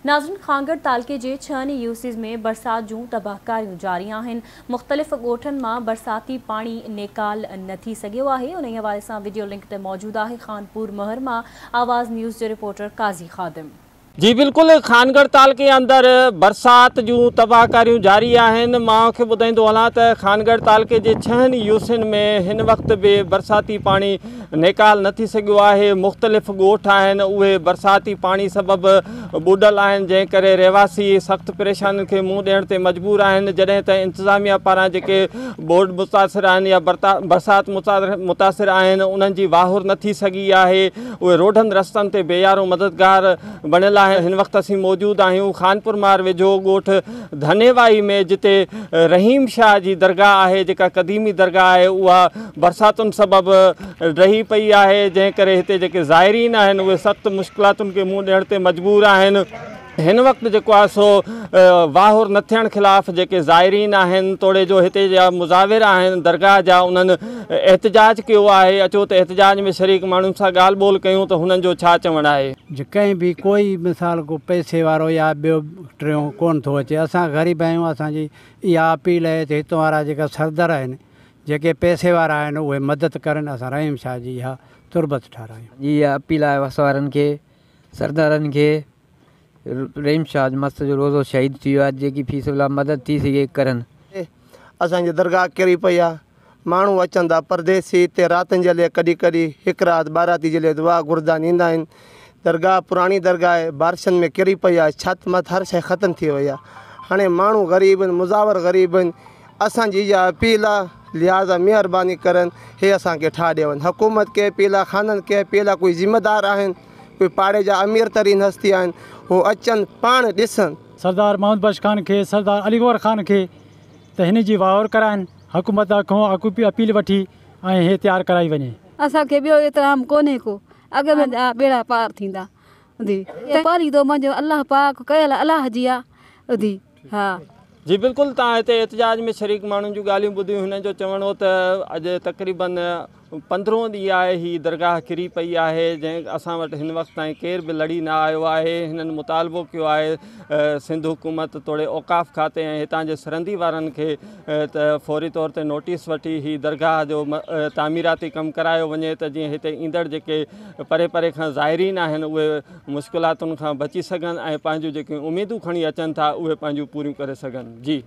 ناظرين خانڳڙهه تعلقي جي ڇهن ئي يوسيز ۾ برسات جون تباهڪاريون جاري آهن، مختلف ڳوٺن مان برساتي پاڻي نيڪال نه ٿي سگهيو آهي، انهي حوالي سان وڊيو لنڪ تي موجود آهي خانپور مهر مان آواز نيوز جو رپورٽر قاضي خادم. جي بلڪل خانڳڙهه تعلقي اندر برسات جون تباهڪاريون جاري آهن، مان اوهان کي ٻڌائيندو هلان ته خانڳڙهه تعلقي جي ڇهن يوسين ۾ هن وقت به برساتي پاڻي نيڪال نه ٿي سگهيو آهي، مختلف ڳوٺ آهن اهي برساتي پاڻي سبب ٻڏل آهن جنهن ڪري رهواسي سخت پريشانين کي منهن ڏيڻ تي مجبور آهن جڏهن ته انتظاميا پاران جيڪي ٻوڏ متاثر آهن يا برسات متاثر آهن انهن جي واهر نه ٿي سگهي آهي اهي روڊن رستن تي بي يارو مددگار بڻيل آهن هن وقت اسين موجود آهيون خانپور مهر ويجهو ڳوٺ ڌنيوائي ۾ جتي رحيم شاهه جي درگاهه آهي جيڪا قديمي درگاهه آهي اها برساتن سبب ڊهي پئي آهي جنهن ڪري هتي جيڪي زائرين آهن اهي سخت مشڪلاتن کي منهن ڏيڻ تي مجبور آهن هن وقت جيڪو آهي سو واهر نه ٿيڻ خلاف جيڪي زائرين آهن توڙي جو هتي جا مزاور آهن درگاهه جا انهن احتجاج ڪيو آهي اچو ته احتجاج ۾ شريڪ ماڻهن سان ڳالهه ٻولهه ڪيون ته هنن جو ڇا چوڻ آهي. جي ڪنهن به ڪوئي مثال ڪو پئسي وارو يا ٻيو ٽيون ڪونه ٿو اچي اسان غريب آهيون اسان جي اها اپيل آهي ته هتون وارا جيڪا سردر آهن جيڪي پئسي وارا آهن اهي مدد ڪرن اسان رحيم شاهه جي اها تربت ٺارايون. جي اها اپيل آهي وس وارن کي سردارن کي رحيم شاهه جو مست جو روضو شهيد ٿي ويو آهي جيڪي في سبيل الله مدد ٿي سگهي ڪرن. اسان جي درگاهه ڪري پئي آ ماڻهو اچن ٿا پرديسي هتي راتن جي لئي ڪڏهن ڪڏهن هڪ رات ٻه راتي جي لئي دعا گهرندان ايندا آهن درگاهه پراڻي درگاهه آهي بارشن ۾ ڪري پئي آ ڇت مت هر شي ختم ٿي وئي آ هاڻي ماڻهو غريب آهن مزاور غريب آهن اسان جي اها اپيل آ لهٰذا مهرباني ڪرن هي اسان کي ٺاهي ڏيون حڪومت کي اپيل آ خانن کي اپيل آ ڪوئي ذميدار آهن ڪوئي پاڙي جا امير ترين هستي آهن هو اچن پاڻ ڏسن. سردار محمد بخش خان کي سردار علي گوهر خان کي ته هن جي واهر ڪرائن حڪومت کان اپيل وٺي ۽ هي تيار ڪرائي وڃي. اسان کي ٻيو احترام ڪونهي ڪو اڳ ۾ جا ٻيڙا پار ٿيندا ادي پاليندو منهنجو الله پاڪ ڪيل الله جي آ ادي ها. جي بلڪل تان هتي احتجاج ۾ شريڪ ماڻهن جون ڳالهيون ٻڌيون هنن جو چوڻ هو ته اڄ تقريبن پندرهون ڏينهن آهي هي درگاهه ڪري پئي آهي جنهن اسان وٽ هن وقت تائين ڪير به لڙي نه آيو آهي هنن مطالبو ڪيو آهي سنڌ حڪومت توڙي اوقاف کاتي ۽ هتان جي سرندي وارن کي ته فوري طور تي نوٽيس وٺي هي درگاهه جو تعميراتي ڪم ڪرايو وڃي ته جيئن هتي ايندڙ جيڪي پري پري کان زائرين آهن اهي مشڪلاتن کان بچي سگهن ۽ پنهنجون جيڪيون اميدون کڻي اچن ٿا اهي پنهنجون پوريون ڪري سگهن جي.